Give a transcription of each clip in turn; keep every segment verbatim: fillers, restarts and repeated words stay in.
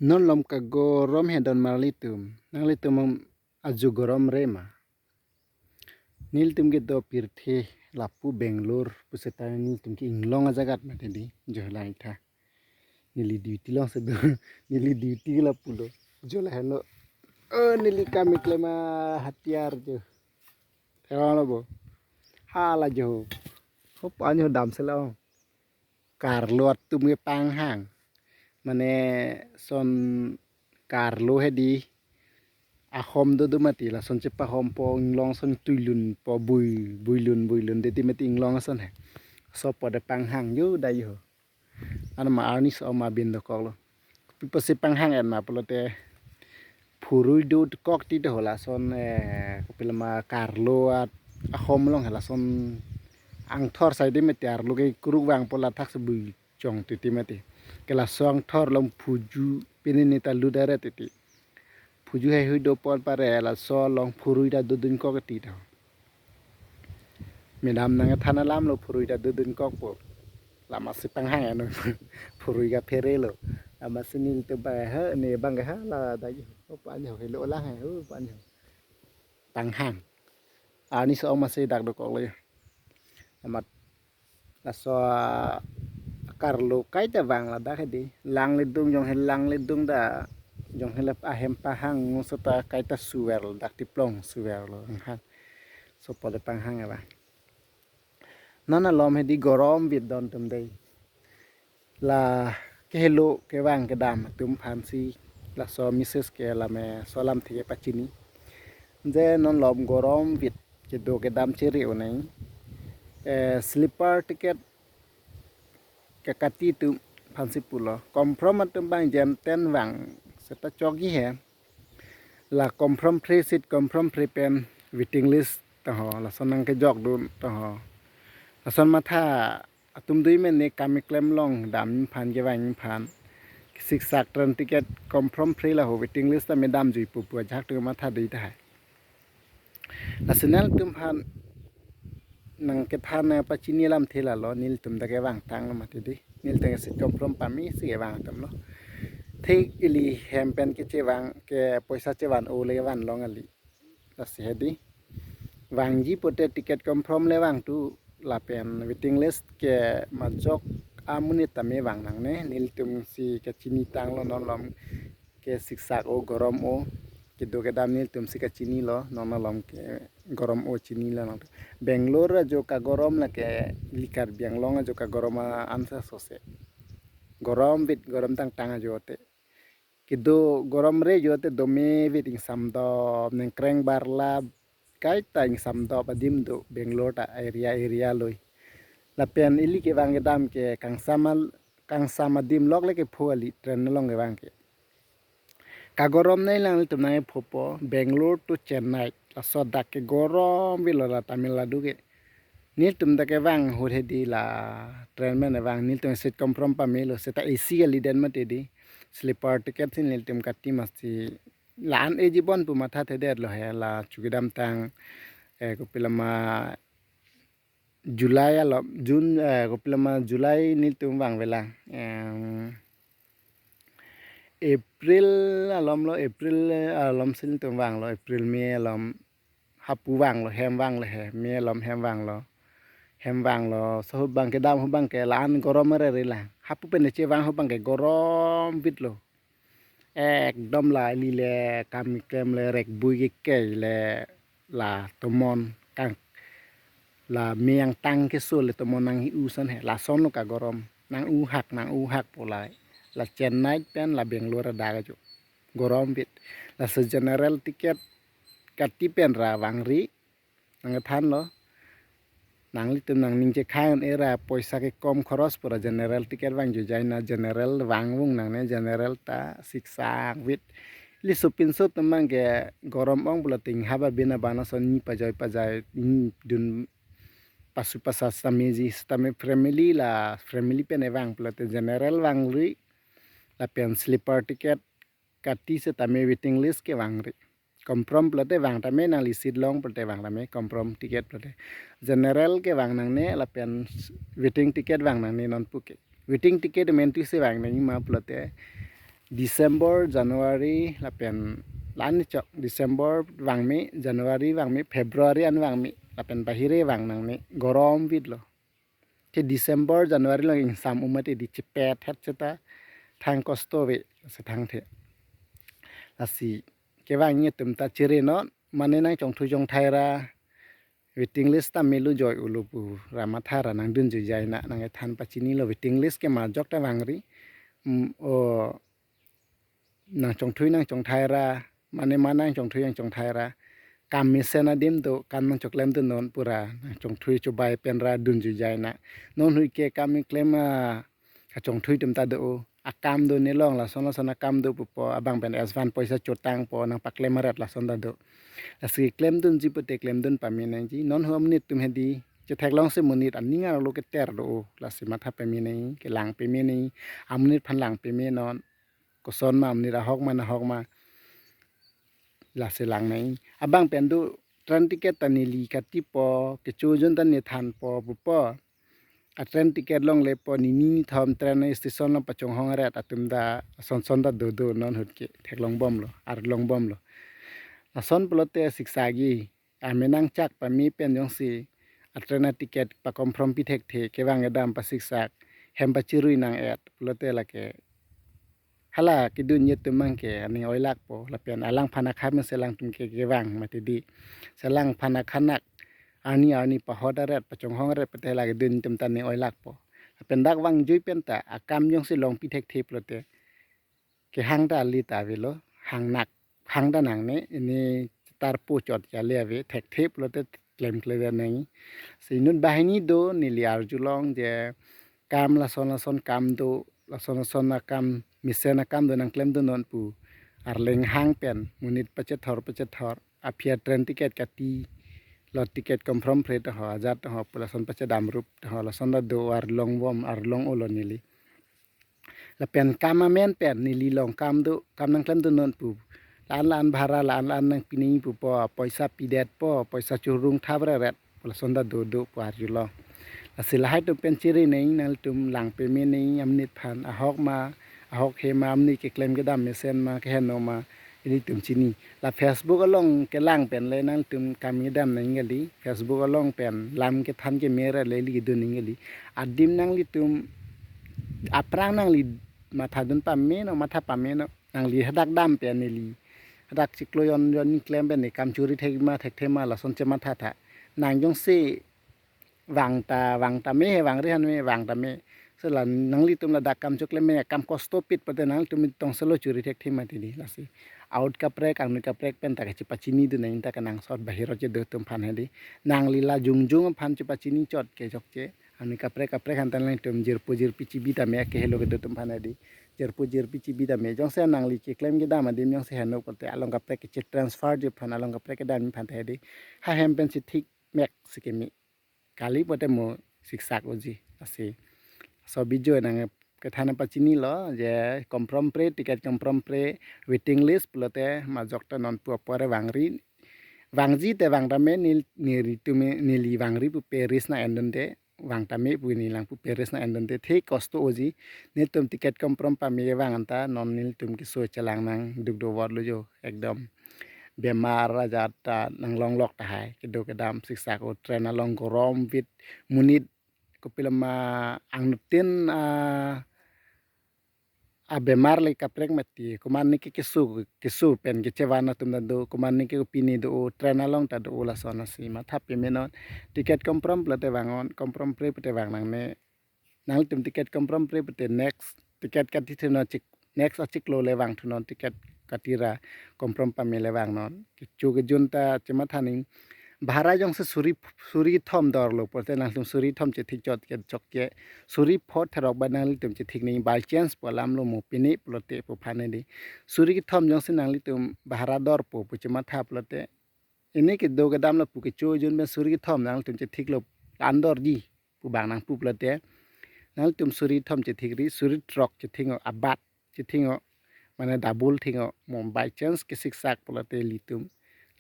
Non lom kagorom he don marlitum. Nanglitum ajo gorom re ma? Nelitum kedo pirthe lapu Bangalore puseta nelitum ke inglong ajagat mati di, jo lahai tha. Neli duty along si do, neli duty lapu lo. Jo lahai lo. Oh, neli kam keklem ahathiar jo. Theklong lo bo. Hala jo. Hop anjo dam selo. Karlo atum kepanghang. Mane son karlo he di, ahom dodo mati, lason chepahompo inglong ason tuilunpo, bui, builun, builun deti mati inglong ason he. Sopo de panghang jo da jo. Anma arni so ma bin dokok lo. Pipo si panghang en ma pulote phurui dokok ti do lason, eh, kopilama karlo at ahom along he lason angthor sai de mati, arlo kekruk vangpo lathak si bui chong titi mati. Ke laso angthor along phuju pini ni ta ludare titi. Phuju heihui do pon pare laso along phurui ta dodun kok ti do. Madam nangthan alam lo phurui ta dodun kokpo. Lama si panghang eno. Phurui kaphere lo. Lama si nelitum ba he ne bang ha la da jo. Oh, panjo helo lang he. Oh, panjo. Panghang. Arni so ma si dak dokok lo jo. Amat laso karlo kaita vang ladak he di. Langledung jong he langledung da. Jong he lap ahem pahang ngu seta kaita suver lo dak tiplong suver lo. Hang. Sopo de panghang ya ba. Non alom he di gorom vit don tum dei. La kehelo kevang kedam atum aphan si laso Mrs. ke lame so alamthe pachini. Je non lom gorom vit kedo kedam chere unai. Eh, sleeper ticket kekati atum aphan si pulo. Confirm atum bang jem ten vang seta chogi he. La confirm free seat, confirm free pen waiting list ta ho, lason nangkejok dun ta ho. Lason matha atum dui men ne kam keklem along dam aphan kevang aphan. Siksak train ticket confirm free la ho, waiting list ta me dam jui pupu ajak tu matha dui ta hai. Lasi nangtum aphan nangkethan, eh, pachini alamthe lalo, nelitum ta kevang tang lo mati di. Nelitum ke seat confirm pame si kevang atum lo. Thik ili hem pen kechevang ke poisa chevan o le van long ali. Lasi he di. Vangji pote ticket confirm le vangthu lapen waiting list ke majok amonit tame vang nangne, nelitum si kachini tang lo non lom ke siksak o gorom o kedo kedam nelitum si kachini lo, non alom ke gorom o chini lo nang. Bangalore ajo kagorom lake ili Karbi Anglong ajo kagorom a-ansa sose. Gorom vit gorom tangtang ajo te. Kedo gorom re jo te dome vit ingsam dop nengkreng barla kaita ingsam dop adim do Bangalore ta area area loi. Lapen ili kevang kedam ke kangsam al-, kangsam adim lok le kepho ali train along kevang ke. Kagorom nai lang nelitum nangphopo Bangalore to Chennai. Laso dak kegorom vit lo la Tamil Nadu ke. Nelitum dak kevang ahut he di la train men vang nelitum seat confirm pame lo seta A C kali den mati di. Sleeper ticket si nelitum kati masi la-an e jibon pu mathathedet lo he la chukidam tang, eh, kopilama July alom, June, eh, kopilama July nelitum vang vela. Em, April alom lo, April, eh, alom si nelitum vang lo, April, May alom. Hapu vang lo, hem vang lo he, May alom hem vang lo. Hem vang lo, so ahut bang kedam ahut bang ke la-an gorom re re la. Hapu pen chevang ahut bang ke gorom vit lo. Ekdom la ili le kam keklem le rek bui ke ke le la tomon kang la me angtang keso le tomon nang hi usan he lason lo kagorom nang uhak nang uhak pu la la Chennai pen la Bangalore adak ajo gorom vit lasi general ticket kati pen ra vangri nangthan lo. Nanglitum nangning chekhang era poisa kekom khoros pura general ticket vang jujai na general vang vung nangne general ta siksak vit. Ili sopinso atum bang ke gorom ong pulo ting haba bina bana son ni pajai pajai ni dun pasu pasa sitame ji sitame family la family pen evang pulote general vangri lapen sleeper ticket kati sitame waiting list kevangri. Confirm pulote vang tame nangli seat long pulote vang tame confirm ticket pulote. General kevang nangne lapen waiting ticket vang nangne non puke. Waiting ticket amen tu si vang nangji ma pulote December, January lapen la-an chok, December vangme, January vangme, February an vangme lapen bahire vang nangne, gorom vit lo. Ke December, January along ingsam umati di chepet het seta thang kosto ave, se thangthe. Lasi kevang nelitum ta chere non, mane nangchongthui chongthai ra waiting list ta melu joi ulu pu ra matha ra nangdun juijai na, nangkethan pachinilo, waiting list ke majok ta vangri. Mm, o nangchongthui nangchongthai ra, mane ma nangchongthui nangchongthai ra, kam mesen adim do, kam nangchoklem do non pu ra nangchongthui chobai pen ra dun juijai na. Non hui ke kam klem a, kachongthui atum ta do, akam do nelong, lason lason akam do pupo, abang pen advance poisa chotangpo, nangpaklem aret lason ta do. Lasi klemdunji pute klemdun pame nangji. Non hu amonit atum hedi, chetheklongsi monit aning arlo keter do, lasi matha pame nang, kelang pame nang, amonit aphan lang pame non, koson ma amonit, ahok ma nahok ma, lasi lang nang. Abang pen do, train ticket ta neli katipo, kecho jun ta ne thanpo pupo. A train ticket longlepo, nini nithom train station along pachonghong aret atum ta sonson ta dodo, non ahut ke theklong bomlo, arlong bomlo. Lason pulote siksa gi, ame nangchak pame pen jongsi a train a ticket pakomprompi thekthe, kevang kedam pasiksak, hem pachirui nang-et pulote lake hala kedun atum abang ke aning oilakpo, lapen alangphan akha mesen alangtum ke kevang mati di. Selangphan akhanak arni arni pahot aret, pachonghong aret pute hala kedun atum ta aning oilakpo. Lapen dak vangjui pen ta akam jongsi longpi thekthe pulote, kehang ta ali ta avelo, hangnak, hang ta nangne, ini tarpo chot kali ave, thekthe pulote klemkle nang. Si inut banghini do, neli arjulong je kam lason lason kam do, lason lason akam, mesen akam do nangklemdun non pu arleng hang pen, monit pachethor pachethor, aphi a train ticket kati, lo ticket kompromphre ta ho, ajat ta ho, pu lason pachedam rup ta ho, lason ta do, arlong bom, arlong olo neli. Lapen kam amen pen neli along kam do, kam nangklemdun non pu, la-an la-an bhara, la-an la-an nangpi nang pupo, poisa pidetpo, poisa churung thap reret, pu lason ta dodo pu arjulong. Lasi lahai atum pen chere nang, nanglitum lang pame nang, amonit aphan, ahok ma, ahok he ma, amonit keklem kedam mesen ma, keheno ma, ilitum chini. La Facebook along kelang pen le nanglitum kam kedam nang kali, Facebook along pen lam kethan keme ra le ili kedun nang kali. Adim nanglitum aphrang nangli mathadun pame non, matha pame non, nangli hadak dam pen neli, hadak chiklo jon jon ni klem pen ne kam churi thek ma, thekthe ma, lason chematha tha. Nang jongsi vang ta, vang tame, vangri han me, vang tame. Sela nanglitum ladak kam choklem me, kam kosto pit pute nanglitum tongselo churi thekthe mati di, lasi. Ahut kaprek, angnoi kaprek pen ta kachepachinidun nang, ta kenangsot bahirot chedo atum aphan hedi. Nangli la jongjong aphan chepachini chot ke chokche. Angnoi kaprek kaprek aphan ta nanglitum jirpo jirpi chibi tame, kehelo kedo atum aphan hedi. Jirpo jirpi chibi tame. Jongsi nangli keklem kedam adim jongsi heno pute along kaprek keche transfer ji aphan, along kaprek kedam aphan ta hedi. Ha hem pen si thik mek si keme kali pute mo siksak unji. Lasi so video nangkethan pachinilo je kompromphre, ticket kompromphre, waiting list pulote majok ta non pu apor vangri. Vangji te vang tame, nel-, nelitum, neli vangri pupe risk nang-endunde, vang tame pu neli lang pupe risk nang-endunde, thik kosto unji. Nelitum ticket komprom pame vang anta non nelitum keso chelang nangduk do vot lo jo, ekdom bemar ajat ta nanglonglok tahai, kedo kedam siksak o, train along gorom vit, monit kopiloma angnutin a, abemar le kaprek mati, komatne ke keso, keso pen kechevan atum ta do, komatne ke pine do, train along ta do, lason asi matha pame non. Ticket komprom pulote vang non, kompromphre pute vang nangne. Nanglitum ticket kompromphre pute next ticket kati thu non, chik, next achiklo le vangthu non, ticket kati ra komprom pame le vang non. Kecho kejun ta chematha nang. Bhara jongsi suri, suri thom dorlo pute nangtum suri thom chethik chot ke chokche, suri pho therok ba nanglitum chethik nang, by chance pu alam lo mo, pine pulote pu aphan hedi. Suri kethom jongsi nanglitum bhara dorpo pu chematha pulote, ini kedo kedam lapu kecho kejun pen suri kethom nanglitum chethiklo, la-an dorji pu bang nangpu pulote, nanglitum suri thom chethikri, suri throk chethik o, abat chethik o, mane double thik o, mo by chance kesiksak pulote ilitum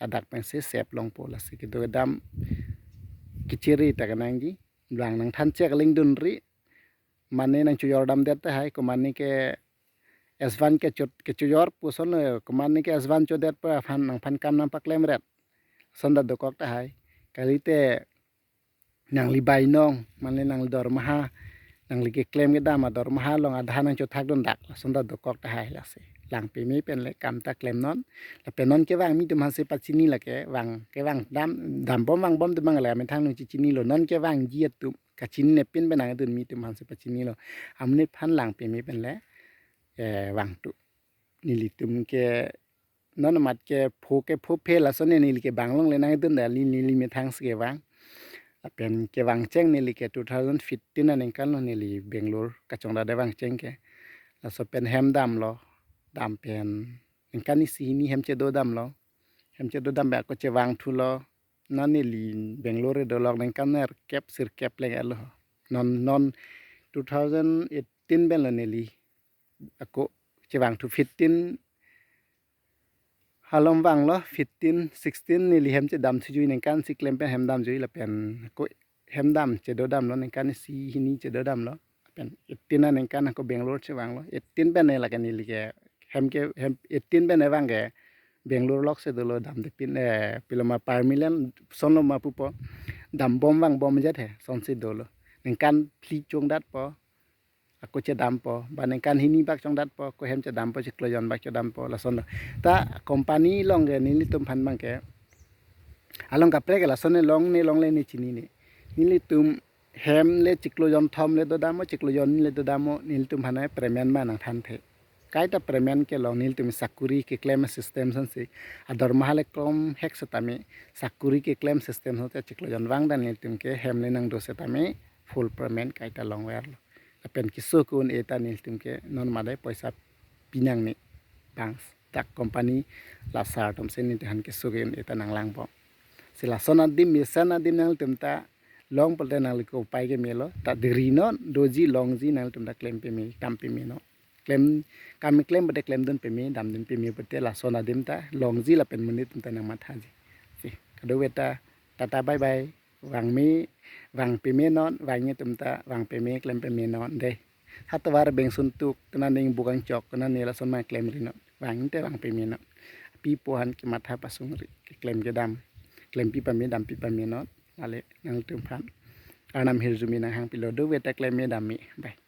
ladak pensi sep longpo. Lasi kedo kedam kechere ta kenangji, bang nangthan chek lengdunri, mane nangchojor damdet tahai, komatne ke advance kecho, kechojor puson lo, komat ne ke advance chodet pu aphan nangphan kam nangpaklemret. Lason ta dokok tahai. Kalite nangli bainong, mane nangli dormaha, nangli keklem kedam adormaha along adha nangchothak dundak, lason ta dokok tahai lasi. Lang peme pen le kam ta klemnon. Lapen non kevang mi atum aphansi pachini lake, vang kevang dam, dambom vangbom atum abang le amethang nung chechinilo, non kevangji atum kachinine pin pen nangdun mi atum aphansi pachinilo. Amonit aphan lang peme pen le, eh, vangtu. Nelitum ke non amat ke pho ke pho phe, lason ne neli kevang longle nangdun da, neli, neli methang si kevang. Lapen kevangcheng neli ke two thousand fifteen aningkan lo, neli Bangalore kachongdat vangcheng ke. Laso pen hem damlo, dam pen ningkan isi hini hem chedo damlo. Hem chedo dam pen ako chevangthulo. Non neli Bangalore dolok ningkan nerkep sirkep leng alo. Non, non two thousand eighteen pen lo neli ako chevangthu. Fifteen alom vanglo, fifteen, sixteen neli hem chedamthu jui, ningkan isi klem pen hem damjui, lapen ako hem dam chedo damlo, ningkan isi hini chedo damlo. Lapen eighteen aningkan ako Bangalore chevanglo. Eighteen pen ne lake neli ke hem ke, hem eighteen pen ne vang ke Bangalore lok si dolo, damde pin, eh, piloma permanent sonlo ma pupo, dambom vangbom jat he, sonsi dolo. Ningkan phli chongdatpo, ako chedampo, ba ningkan hini bak chongdatpo, ako hem chedampo, chiklo jon bak chedampo, lasonlo. Ta company along ke nelitum aphan abang ke along kaprek ke lason ne long ne longle ne chinine. Nelitum hem le chiklo jon thom le dodammo, chiklo jon le dodammo, nelitum aphan payment ma nangthanthe. Kaita payment kelong, nelitum sakuri keklem system asonsi. Adormaha le klemhek setame, sakuri keklem system asonsi chiklo jon vang dan nelitum ke hem le nangdo setame full payment kaita longverlo. Lapen keso ke-un-e ta nelitum ke non mate poisa pinangne, bang dak company la sar atumsi nelitum aphan keso ke-un-e ta nanglangpo. Si lason adim, mesen adim nangtum ta long pulote nangli ke upai ke melo, ta derinon, doji longji nangtum ta klem peme, dam peme non. Klem, kam klem pulote klemdun peme, damdun peme pulote lason adim ta longji lapen monit atum ta nangmathaji. Si, kadokave ta, tata bye bye. Vang me, vang peme non, vangji atum ta vang peme, klem peme non dei. Hatovar bengsun tuk, kena ning bukang chok, kena ne lason ma klemri non. Vang te vang peme non. Pi po aphan kematha pasungri, keklem kedam. Klempi pame, dampi pame non. Ale nangtum aphan Arnam ahirjume nanghangpilo, do veta klem me dam me. Bye.